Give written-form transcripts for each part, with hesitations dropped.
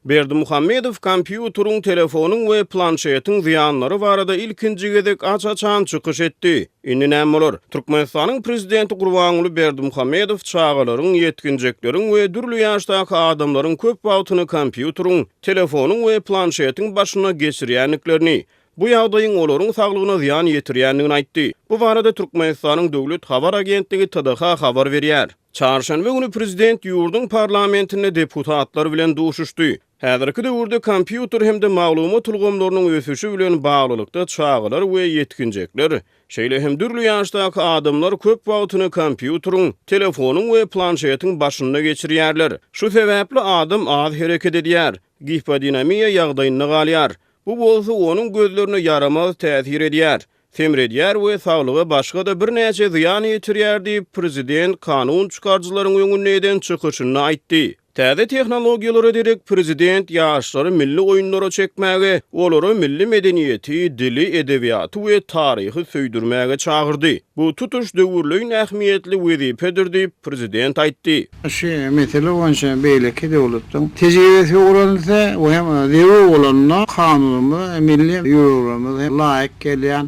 Berdimuhamedow kompýuteriň, telefonyň we planşetiň zyýanlary barada ilkinji gezek aç-açan çykyş etdi. Indi näme bolar? Türkmenistanyň prezidenti Gurbanguly Berdimuhamedow çagalaryň, ýetginjekleriň we dürli ýaşdaky adamlaryň köp wagtyny kompýuteriň, telefonyň we planşetiň başynda geçirýändiklerini, bu ýagdaýyň olaryň saglygyna zyýan ýetirýändigini aýtdy. Bu barada Türkmenistanyň döwlet habar agentligi TDH habar berýär. Çarşenbe güni prezident ýurduň parlamentinde deputatlar bilen duşuşdy. Häzirki döwürde kompýuter hem-de maglumat ulgamlarynyň ösüşi bilen baglylykda çagalar we ýetginjekler, şeýle hem dürli ýaşdaky adamlar köp wagtyny kompýuteriň, telefonyň we planşetiň başynda geçirýärler. Şu sebäpli adam az hereket edýär, gipodinamiýa ýagdaýynda galýar. Bu bolsa onuň gözlerine ýaramaz täsir edýär, semredýär we saglyga başga-da birnäçe zyýan ýetirýär diýip, prezident kanun çykaryjylaryň öňünde eden çykyşynda aýtdy. Täze tehnologiýalara derek prezident ýaşlary milli oýunlara çekmäge, olara milli medeniýeti, dili, edebiýaty we taryhy söýdürmäge çagyrdy. Bu tutuş döwürleýin ähmiýetli wezipedir diýip, prezident aýtdy. Şu mesele boýunça beýleki döwletleriň tejribesi öwrenilse we hem zerur bolanda kanunymyza, milli ýörelgelerimize hem laýyk gelýän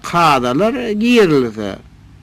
kadalar girizilse,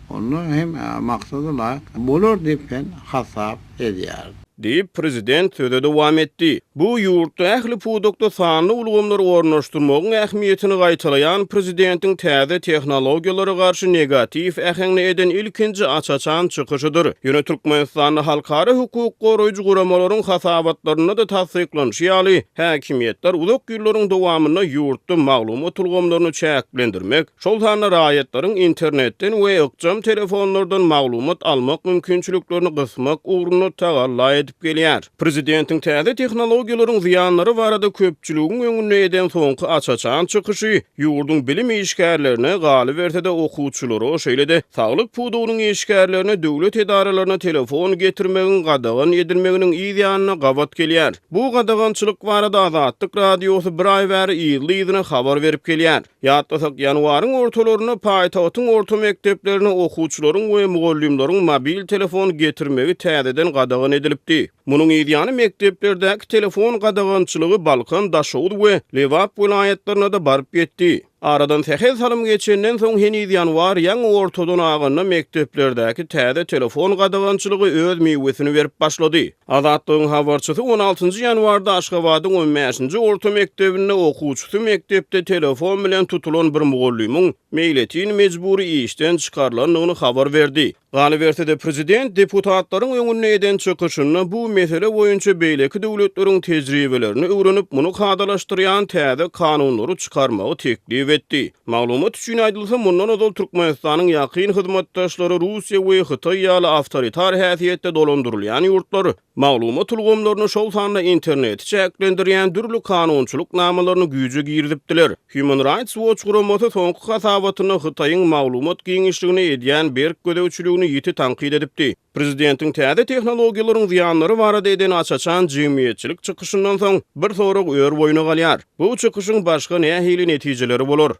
onda hem maksada laýyk bolar diýip men hasap edýärin. Diýip, prezident söze dowam etdi. Bu ýurtda ähli pudakda sanly ulgamlary ornaşdyrmagyň ähmiýetini gaýtalaýan prezidentiň täze tehnologiýalara garşy negatiw äheňde eden ilkinji aç-açan çykyşydyr. Ýöne Türkmenistanda halkara hukuk goraýjy guramalaryň hasabatlarynda-da tassyklanyşy ýaly, häkimiýetler uzak ýyllaryň dowamynda ýurtda maglumat ulgamlaryny çäklendirmek, şol sanda raýatlaryň internetden we ykjam telefonlardan maglumat almak mümkinçiliklerini gysmak ugrunda tagalla edip gelýär. Prezidentiň täze tehnologiýalaryň zyýanlary barada köpçüligiň öňünde eden soňky aç-açan çykyşy ýurduň bilim işgärlerine, galyberse-de okuwçylara, şeýle-de saglyk pudagynyň işgärlerine döwlet edaralaryna telefon getirmegiň gadagan edilmeginiň yz ýanyna gabat gelýär. Bu gadagançylyk barada Azatlyk Radiosy bir aý bäri yzly-yzyna habar berip gelýär. Ýatlasak, ýanwaryň ortalarynda paýtagtyň orta mekdeplerine okuwçylaryň we mugallymlaryň mobil telefon getirmegi täzeden gadagan edilipdi. Munuň yzýany mekdeplerdäki telefon gadagançylygy Balkan, Daşoguz we Lebap welaýatlaryna-da baryp ýetdi. Aradan sähel salym geçenden soň, heniz ýanwar ýaňy ortadan aganda mekdeplerdäki täze telefon gadagançylygy öz miwesini berip başlady. Azatlygyň habarçysy on altynjy ýanwarda Aşgabadyň on bäşinji orta mekdebinde okuwçysy mekdepde telefon bilen tutulan bir mugallymyň meýletin mejbury işden çykarylandygyny habar berdi. Galyberse-de, prezident deputatlaryň öňünde eden çykyşynda bu mesele boýunça beýleki döwletleriň tejribelerini öwrenip, muny kadalaşdyrýan täze kanunlary çykarmagy teklip etdi. Maglumat üçin aýdylsa, mundan ozal Türkmenistanyň ýakyn hyzmatdaşlary Russiýa we Hytaý ýaly awtoritar häsiýetde dolandyrylýan ýurtlar maglumat ulgamlaryny, şol sanda interneti çäklendirýän dürli kanunçylyk namalaryny güýje girizipdiler. Human Rights Watch guramasy soňky hasabatynda Hytaýyň maglumat giňişligine edýän berk gözegçiligini ýiti tankyt edipdi. Prezidentiň täze tehnologiýalaryň zyýanlary barada eden aç-açan jemgyýetçilik çykyşyndan soň, bir sorag ör boýuna galýar. Bu çykyşyň başga nähili netijeleri bolar?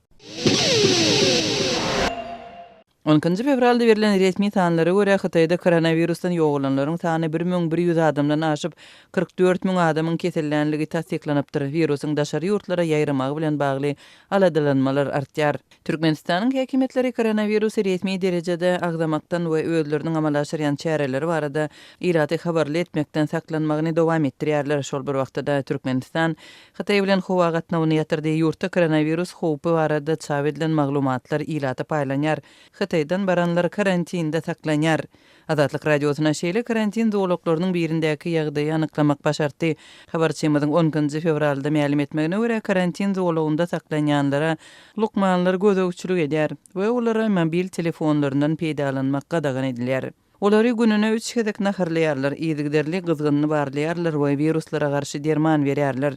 On ikinji fewralda berlen resmi sanlara görä, Hytaýda koronawirusdan ýogalanlaryň sany 1100 adamdan aşyp, 44 müň adamyň kesellänligi tassyklanypdyr. Wirusyň daşary ýurtlara ýaýramagy bilen bagly aladalanmalar artýar. Türkmenistanyň häkimiýetleri koronawirusy resmi derejede agzamakdan we özleriniň amala aşyrýan çäreleri barada ilaty habarly etmekden saklanmagyny dowam etdirýärler. Şol bir wagtda-da, Türkmenistan Hytaý bilen howa gatnawyny ýatyrdy. Ýurtda koronawirus howpy barada çap edilen maglumatlar ilata paýlanýar. Hytaýdan baranlar karantinde saklanýar. Azatlyk Radiosyna şeýle karantin zolaklarynyň birindäki ýagdaýy anyklamak başartdy. Habarçymyzyň on ikinji fewralda mälim etmegine görä, karantin zolagynda saklanýanlara lukmanlar gözegçilik edýär we olara mobil telefonlaryndan peýdalanmak gadagan edilýär. Olary gününe üç gezek naharlaýarlar, yzygiderli gyzgynyny barlaýarlar we wiruslara garşy derman berýärler.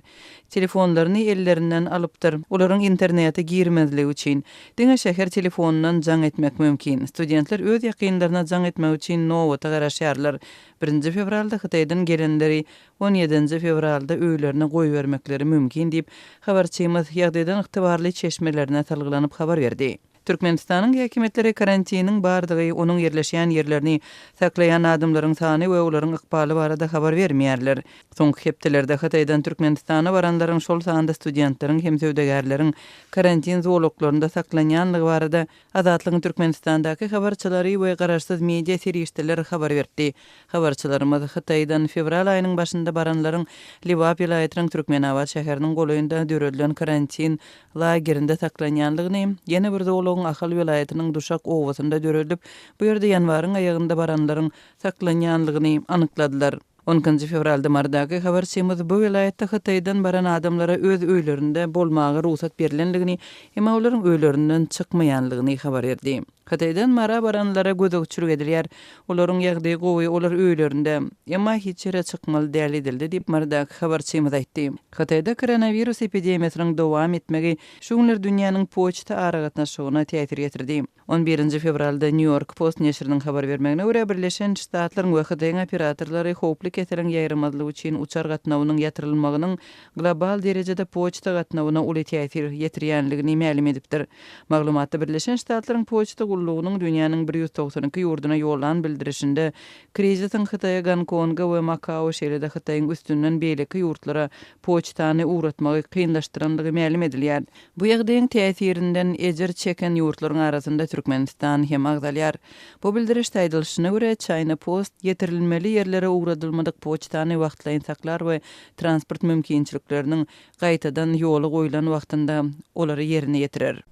Telefonlaryny ellerinden alypdyr. Olaryň internete girmezligi üçin, diňe şäher telefonyndan jaň etmek mümkin. Studentler öz ýakynlaryna jaň etmek üçin nobata garaşýarlar. Birinji fewralda Hytaýdan gelenleri on ýedinji fewralda öýlerine goýbermekleri mümkin diýip, habarçymyz ýagdaýdan ygtybarly çeşmelerine salgylanyp habar berdi. Türkmenistanyň häkimiýetleri karantiniň bardygy, onuň ýerleşýän ýerlerini, saklaýan adamlaryň sany we olaryň ykbaly barada habar bermeýärler. Soňky hepdelerde Hytaýdan Türkmenistana baranlaryň, şol sanda studentleriň hem söwdagärleriň karantin zolaklarynda saklanýanlygy barada Azatlygyň Türkmenistandaky habarçylary we garaşsyz media serişdeler habar berdi. Habarçylarymyz Hytaýdan fewral aýynyň başynda baranlaryň Lebap welaýatynyň Türkmenabat şäheriniň golaýynda döredilen karantin lagerinde saklanýandygyny, ýene bir zolagyň Ahal welaýatynyň Duşak obasynda döredilip, bu ýerde ýanwaryň aýagynda baranlaryň saklanýandygyny anykladylar. On ikinji fewralda Marydaky habarçymyz bu welaýatda Hytaýdan baran adamlara öz öýlerinde bolmaga rugsat berlendigini, emma olaryň öýlerinden çykmaýandygyny habar berdi. Hytaýdan Mara baranlara gözegçilik edilýär. Olaryň ýagdaýy gowy, olar öýlerinde. Emma hiç ýere çykmaly däl edildi diýip, Marydaky habarçymyz aýtdy. Hytaýda koronawirus epidemiýasynyň dowam etmegi şu günler dünýäniň poçta aragatnaşygyna täsir ýetirdi. On birinji fewralda Nýu-Ýork Post neşiriniň habar bermegine görä, Birleşen Ştatlaryň we Hytaýyň operatorlary howply keseliň ýaýramazlygy üçin uçar gatnawynyň ýatyrylmagynyň global derejede poçta gatnawyna uly täsir ýetirýänligini mälim edipdir. Maglumatda Birleşen Ştatlaryň poçta gullugynyň dünýäniň 192 ýurduna ýollan bildirişinde krizisiň Hytaýa, Gonkonga we Makao, şeýle-de Hytaýyň üstünden beýleki ýurtlara poçtany ugratmagy kynlaşdyrandygy mälim edilýär. Bu ýagdaýyň täsirinden ejir çeken ýurtlaryň arasynda Türkmenistan hem agzalýar. Bu bildirişde aýdylyşyna görä, China Post ýetirilmeli ýerlere ugradylmadyk poçtany wagtlaýyn saklar we transport mümkinçilikleriniň gaýtadan ýola goýlan wagtynda olary ýerine ýetirer.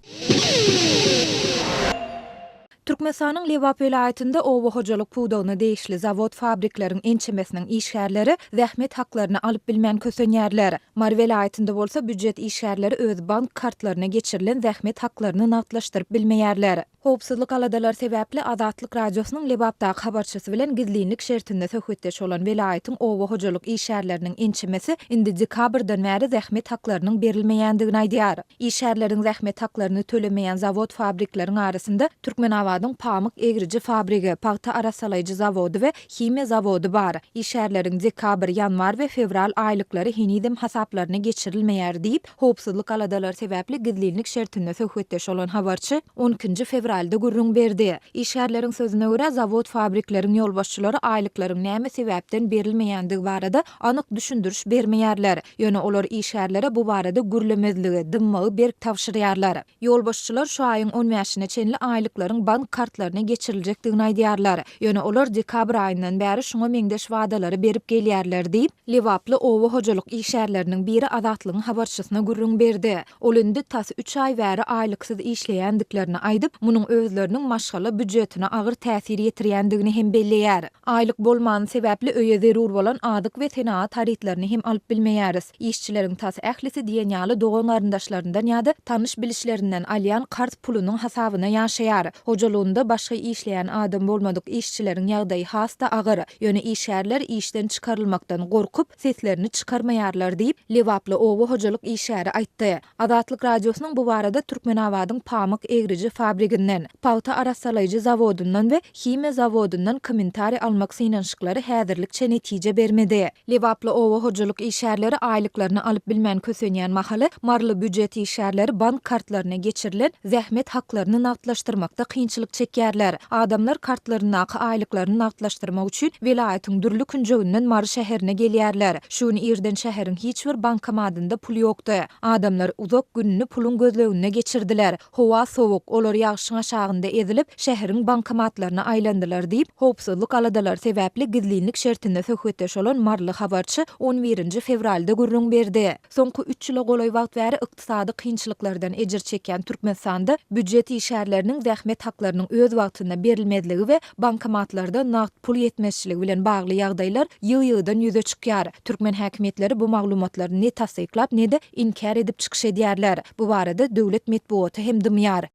Türkmenistanyň Lebap welaýatynda oba hojalyk pudagyna degişli zawod-fabrikleriň ençemesiniň işgärleri zähmet haklaryny alyp bilmän kösenýärler. Mary welaýatynda bolsa býujet işgärleri öz bank kartlaryna geçirilen zähmet haklaryny nagtlaşdyryp bilmeýärler. Howpsuzlyk aladalary sebäpli Azatlyk Radiosynyň Lebapdaky habarçysy bilen gizlinlik şertinde söhbetdeş bolan welaýatyň oba hojalyk işgärleriniň ençemesi indi dekabrdan bäri zähmet haklarynyň berilmeýändigini aýdýar. Işgärleriň zähmet haklaryny tölemeýän zawod-fabrikleriň arasynda Türkmenabadyň pamyk egriji fabrigi, pagta arassalaýjy zawody we himiýa zawody bar. Işgärleriň dekabr, ýanwar we fewral aýlyklary henizem hasaplaryna geçirilmeýär diýip, howpsuzlyk aladalary sebäpli gizlinlik şertinde söhbetdeş bolan habarçy on ikinji fewralda gürrüň berdi. Işgärleriň sözüne görä, zawod-fabrikleriň ýolbaşçylary aýlyklaryň näme sebäpden berilmeýändigi barada anyk düşündiriş bermeýärler. Ýöne olar işgärlere bu barada gürlemezligi, dymmagy berk tabşyrýarlar. Ýolbaşçylar şu aýyň on bäşine çenli aýlyklaryň bank kartlaryna geçiriljekdigini aýdýarlar. Ýöne olar dekabr aýyndan bäri şuňa meňzeş wadalary berip gelýärler diýip, lebaply oba hojalyk işgärleriniň biri Azatlygyň habarçysyna gürrüň berdi. Ol indi tas üç aý bäri aýlyksyz işleýändiklerini aýdyp, munuň özleriniň maşgala býujetine agyr täsir ýetirýändigini hem belleýär. Aýlyk bolmany sebäpli öýe zerur bolan azyk we senagat harytlaryny hem alyp bilmeýäris. Işçileriň tas ählisi diýen ýaly dogan-garyndaşlaryndan ýa-da tanyş-bilişlerinden alýan karz pulunyň hasabyna ýaşaýar. Hojalygynda başga işleýän adam bolmadyk işçileriň ýagdaýy has-da agyr. Ýöne işgärler işden çykarylmakdan gorkup, seslerini çykarmaýarlar diýip, lebaply oba hojalyk işgäri aýtdy. Azatlyk Radiosynyň bu barada Türkmenabadyň pamyk egriji fabriginden, pagta arassalaýjy zawodyndan we himiýa zawodyndan kommentariý almak synanyşyklary häzirlikçe netije bermedi. Lebaply oba hojalyk işgärleri aýlyklaryny alyp bilmän kösenýän mahaly, maryly býujet işgärleri bank kartlaryna geçirilen zähmet haklaryny nagtlaşdyrmakda kynçylyk çekýärler. Adamlar kartlaryndaky aýlyklaryny nagtlaşdyrmak üçin welaýatyň dürli künjeginden Mary şäherine gelýärler. Şu gün irden şäheriň hiç bir bankomatynda pul ýokdy. Adamlar uzak gününi puluň gözleginde geçirdiler. Howa sowuk, olar ýagşyň aşagynda ezilip, şäheriň bankomatlaryna aýlandylar diýip, howpsuzlyk aladalary sebäpli gizlinlik şertinde söhbetdeş bolan maryly habarçy on birinji fewralda gürrüň berdi. Soňky üç ýyla golaý wagt bäri ykdysady kynçylyklardan ejir çekýän Türkmenistanda býujet işgärleriniň zähmet haklarynyň öz wagtynda berilmezligi we bankomatlarda nagt pul ýetmezçiligi bilen bagly ýagdaýlar ýygy-ýygydan ýüze çykýar. Türkmen häkimiýetleri bu maglumatlary ne tassyklap, ne-de inkär edip çykyş edýärler. Bu barada döwlet metbugaty hem dymýar.